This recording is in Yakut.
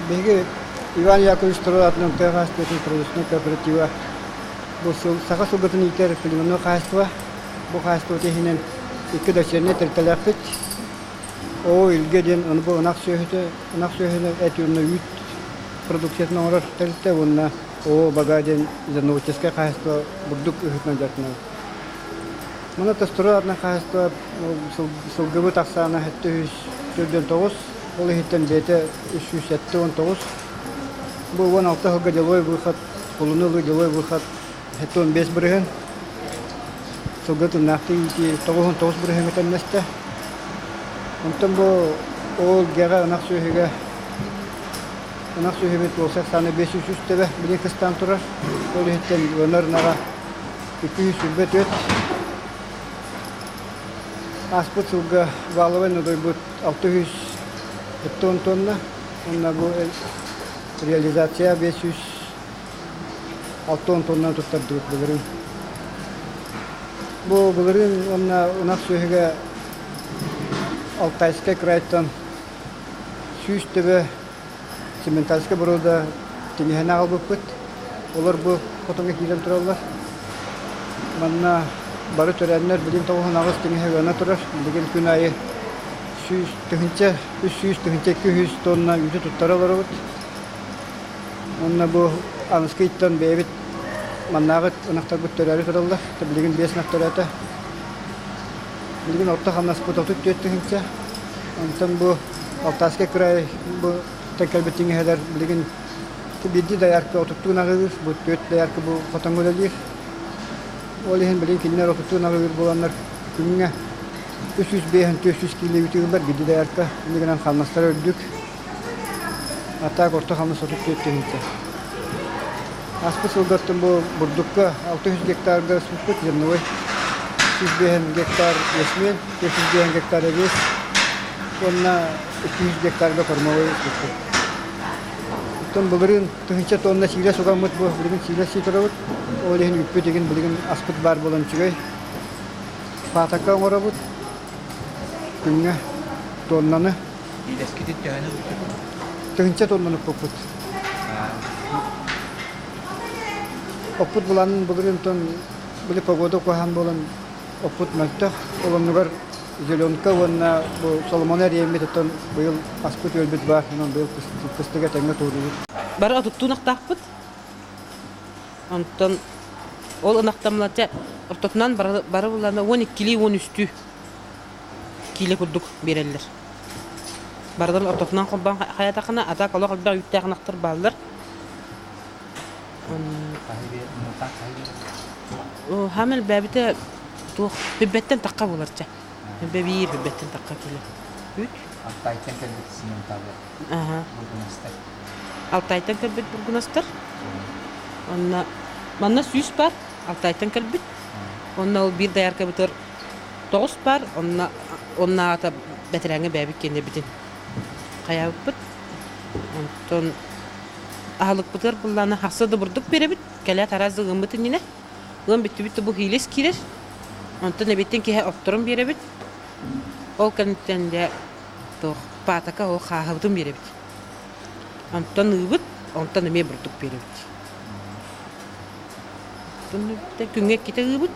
Биһиги Иван Яковлевич Строй аатынан тыа хаһаайыстыбатын производственнай кооператива бу сыл саха сылгытын иитэр племенной хаһаайыстыба. Бу хаһаайыстыба иһинэн икки дочернай тэрилтэлээхпит. Оо, Илгэ диэн ону бу ынах сүөһүтэ, ынах сүөһүнү эт уонна үүт продукциятын оҥорор тэрилтэ уонна Оо, Бага диэн зерноводческай хаһаайыстыба бурдук ыһыытынан дьарыктанабыт. Манна Тостуру аатынан хаһаайыстыба сылгыбыт ахсаана 749, ол иһиттэн бэйэтэ 379. Бу 16 сылга деловой выход, кулуну ылыы деловой выход 75 бырыһын, сылгы тыннаахтыы иитии 99 бырыһыҥҥа тэҥнэстэ. Онтон бу ол гэҕэ ынах сүөһүгэ ынах сүөһүбүт уопсай ахсаана 503 төбө билигин кыстаан турар. Ол иһиттэн ыанар ынаҕа 224. Ааспыт сылга валовай надойбут 670 тонна. Уонна бу реализация 560 тонна туттардыбыт былырыын. Бу былырыын уонна ынах сүөһүгэ Алтайскай крайтан 100 төбө Цементальскай боруода тиҥэһини аҕалбыппыт. Олор бу хотоҥҥо киирэн тураллар. Манна бары төрөөннөр билигин 98 тиҥэһэ ыана турар. Билигин күн аайы 100 тыһыынча, 300 тыһыынча 200 тонна үүтү туттара олоробут. Уонна бу аныскы ыйтан бэйэбит маннааҕы ынахтарбыт төрөөрү тураллар. Билигин 5 ынах төрөөтө. Билигин орто хамнаспыт 34 тыһыынча. Онтон бу Алтайскай кыраай бу кэлбит тиҥэһэлэр билигин биирдии доярка отуттуун аҕыыр, бу түөрт доярка бу хотоҥҥо үлэлиир. Ол иһин билигин кинилэр отуттуун аҕыыр буоланнар күҥҥэ 305 400 киилэ үүтү ылар биирдии доярка. Инньэ гынан хамнастара үрдүк. А так орто хамнас 34 тыһыынча. Ааспыт сылгаттан бу бурдукка 600 гектарга ыспыппыт зерновой 105 гектар ячмень, 405 гектар эбиэс уонна 200 гектарга кормовой ыспыппыт. Оттон былырыын тыһыынча тонна сиилэс угаммыт бу билигин сиилэс сии турабыт. Ол иһин үппүт игин билигин аспыт баар буолан үчүгэй. Паатакка оҥоробут күҥҥэ тоннаны. Сиилэскитин төһөнү ылбыккыт? Тыһыынча тоннаны укпуппут. Оппут буланын былырыынтан били погода куһаҕан буолан оппут мөлтөх. Ол оннугар зеленка уонна бу Соломон эриэммит оттон быйыл аспыт үөлбүт баар. Онон быйыл кыстыга этэҥҥэ туоруубут. Бары отуттуу ынахтаахпыт. Онтон ол ынахтаммыт ортотунан бары булана 12-лии 13-үү киилэ курдук биэрэллэр. Барытын ортотунан холбоон хайатахына, а так олох элбэх үүттээх ынахтар бааллар. Хаам элбээбитэ туох бүббэттэн тахха буолар чэ. Бүббэ биир бүббэттэн тахха киилэ. Үүт. Алтайтан кэлбит сименталлар. Аха. Бургунастар. Алтайтан кэлбит бургунастар. Онно манна 100 бар Алтайтан кэлбит. Онно ол биир дояркабытыгар 9 бар, онно оннааҕыта бэтэрээҥҥэ бэйэбит киэннэрбитин хайаабыппыт. Онтон аһылыкпытыгар быллаана хахса да бурдук биэрэбит, кэлээт араас да ыаммыт иннинэ. Ыам бүттүбүт да бу хиилэс киирэр. Онтон эбиттэн киһи отторун биэрэбит. Ол кэнниттэн дьэ туох паатака ол хааһыбытын биэрэбит. Онтон ыыбыт, онтон эмиэ бурдук биэрэбит. Күҥҥэ иккитэ ыыбыт.